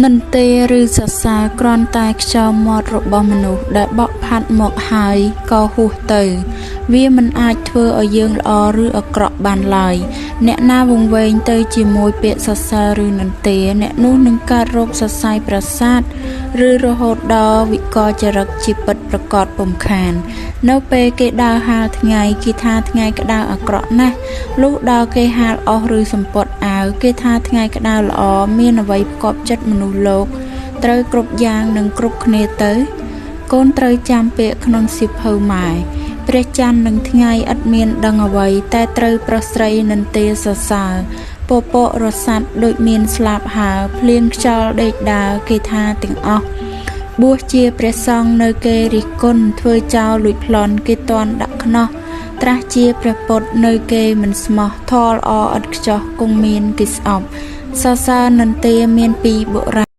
និន្ទាឬសរសើរគ្រាន់តែខ្យល់មាត់របស់មនុស្សដែលបក់ផាត់មកហើយក៏ហួសទៅ វាមិនអាចធ្វើឲ្យយើងល្អឬអាក្រក់បានឡើយ អ្នកណាវង្វេងទៅជាមួយពាក្យសរសើរឬនិន្ទា អ្នកនោះនឹងកើតរោគសរសៃប្រសាទឬរហូតដល់វិកលចរិតជាពិតប្រាកដពុំខាន នៅពេលគេដើរហាលថ្ងៃគេថាថ្ងៃក្តៅអាក្រក់ណាស់ លុះដល់គេហាលអុសឬសំពត់អាវគេថាថ្ងៃក្តៅល្អមានអ្វីផ្គាប់ចិត្តមនុស្សលោក ត្រូវគ្រប់យ៉ាងនិងគ្រប់គ្នាទៅ កូនត្រូវចាំពាក្យក្នុងសៀវភៅម៉ែ ព្រះច័ន្ទនិងថ្ងៃឥតមានដឹងអ្វី តែត្រូវប្រុសស្រីនិន្ទាសរសើរ ពពករស័ព្ទដូចមានស្លាប់ហើរ ភ្លៀងខ្យល់ដេកដើរគេថាទាំងអស់ បួសជាព្រះសង្ឃនៅគេរិះគន់ ធ្វើចោរលួចប្លន់គេទាន់ដាក់ខ្នោះ ត្រាស់ជាព្រះពុទ្ធនៅគេមិនស្មោះ ធម៌ល្អឥតខ្ចោះគង់មានគេស្អប់ សរសើរនិន្ទាមានពីបុរាណ